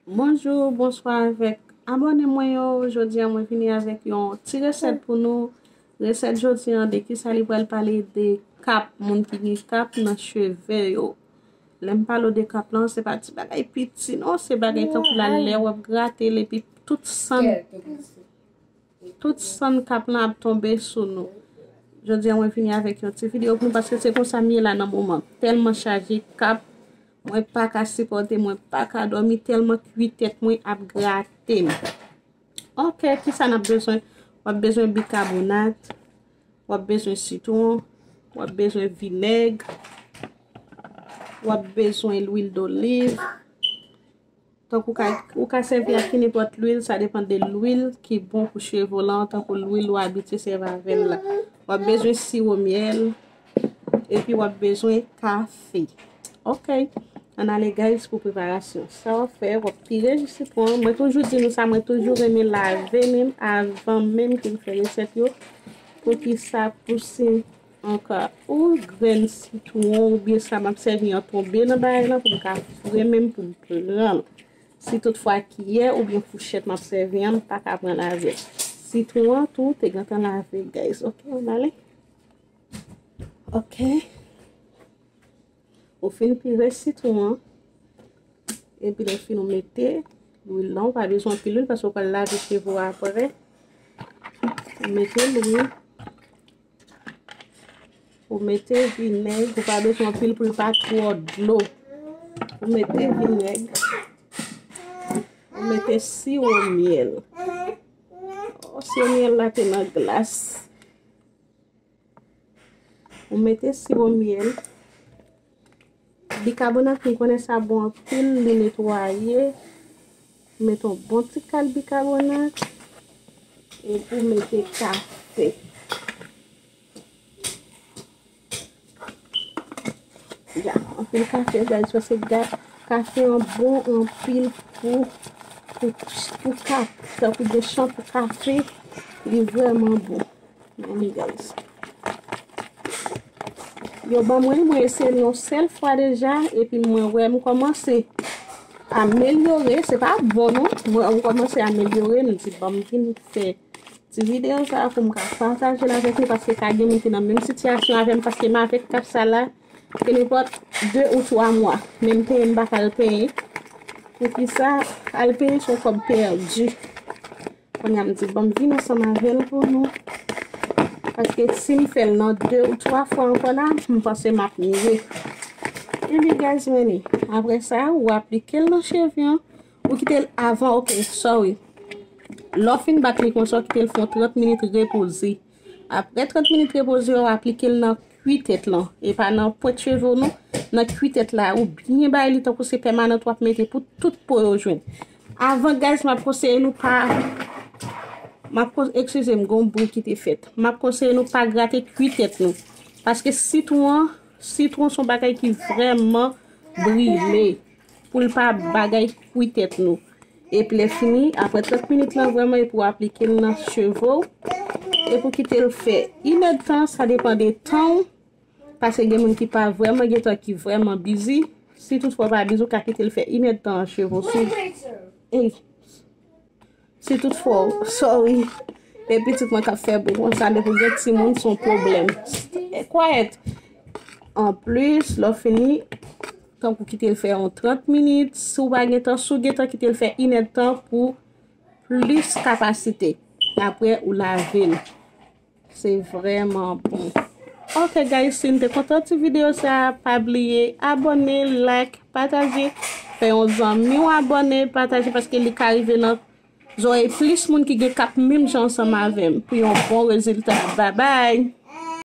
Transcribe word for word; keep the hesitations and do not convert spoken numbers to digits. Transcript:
Bonjou, bonswa avèk abòne mwen yo. Jodi a mwen vini avèk yon ti resèt pou nou. Resèt jodi a de kisa li pral pale, de kap, moun ki gen kap nan cheve yo. Lè m pale w de kap lan, se pa ti bagay piti non, se bagay tankou la lè w ap grate l epi tout sann, tout sann kap lan ap tonbe sou nou. Jodi a mwen vini avèk yon ti videyo pou nou paske se konsa m ye la nan moman. Tèlman chaje kap, mwen pa ka sipòte, mwen pa ka dòmi tèlman kwi tèt mwen ap grate m. Ok, kisa n ap bezwen? W ap bezwen bikabonat, w ap bezwen sitwon, w ap bezwen vinèg, w ap bezwen lwil doliv. Tankou w ka, ou ka sèvi ak ki nenpòt lwil, sa depann de lwil ki bon pou cheve w lan, tankou lwil ou abitye sèvi avè l la. W ap bezwen siwo myèl, epi w ap bezwen kafe. Ok, ann ale guys pou preparasyon. Sa w ap fè, w ap pire ji sitwon. Mwen toujou di nou sa, mwen toujou renmen lave men m avan menm ke m fè resèt yo. Poukisa? Pou si anka ou grenn sitwon oubyen sa m ap sèvi an tonbe nan bagay lan pou m ka foure men m pou m pran l. Si toutfwa kiyè oubyen fouchèt m ap sèvi an, m pa ka pran l avè l. Sitwon an tou te gentan lave, guys. Ok, ann ale. Ok. Ou fin pire sitwon an. Epi lè fin ou mete lwil lan, ou pa bezwen anpil lwil paske ou pral lave cheve w apre. Ou mete lwil. Ou mete vinèg, ou pa bezwen anpil pou l pa twò dlo. Ou mete vinèg. Ou mete siwo myèl. Oh, siwo myèl la te nan glas. Ou mete siwo myèl. Bikabonat, m konnen sa bon anpil, li netwaye. Mete yon bon ti kal bikabonat. Epi w mete kafe. Ya, anpil kafe, guys, paske ga-, kafe an bon anpil pou, pou, pou kap. Tankou de chan pou kafe, li vrèman bon. Mami, guys. Yo ban mwen, mwen eseye l yon sèl fwa deja, epi mwen wè m kòmanse amelyore. Se pa bon, non. Mwen, mwen kòmanse amelyore, m di, ban m vin fè ti videyo sa a pou m ka pataje l avèk nou, paske ka gen moun ki nan menm sitiyasyon avè m, paske m avèk kap sa la, ke nenpòt de ou twa mwa. Men m penyen, m pa ka al penyen. Poukisa? Al penyen se yon kòb pèdi. Kounye a m di, ban m vin ansanm avè l pou nou. Paske si m fè l nan de ou twa fwa ankò la, m panse m ap mire. Ebyen, guys, meni. Apre sa, ou aplike l nan cheve an. Ou kite l avan, ok, sorry. Lè w fin bat li konsa, w kite l fè yon trant minit repoze. Apre trant minit repoze, w aplike l nan kwi tèt lan. E pa nan pwent cheve w non, nan kwi tèt la. Ou byen bay li tankou se pèmanant w ap mete pou tout po yo jwenn. Avan, guys, m ap konseye nou pa, m ap kon-, eskize m, gen yon bri ki te fèt. M ap konseye nou pa grate kwi tèt nou. Paske sitwon an, sitwon se yon bagay ki vrèman brile. Pou l pa bagay kwi tèt nou. Epi lè fini, apre trant minit lan vrèman, epi w aplike l nan cheve w. Epi w kite l fè inèdtan, sa depann de tan w. Paske gen moun ki pa vrèman gen tan, ki vrèman bizi. Si toutfwa w pa bizi, w ka kite l fè inèdtan nan cheve w. Si, ey, si toutfwa w, sorry. E pitit mwen k ap fè bri konsa, depi w gen timoun, se yon pwoblèm. E kwayèt. Anplis, lè w fini, tankou kite l fè yon trant minit. Si w pa gen tan, si w gen tan, kite l fè inèdtan pou plis kapasite. Apre, ou lave l. Se vrèman bon. Ok, guys, si n te kontan ti videyo sa a, pa bliye abòne, like, pataje. Fè yon zanmi w abòne, pataje, paske li ka rive nan zòrèy plis moun ki gen kap menm jan ansanm avè m pou yon bon rezilta. Babay!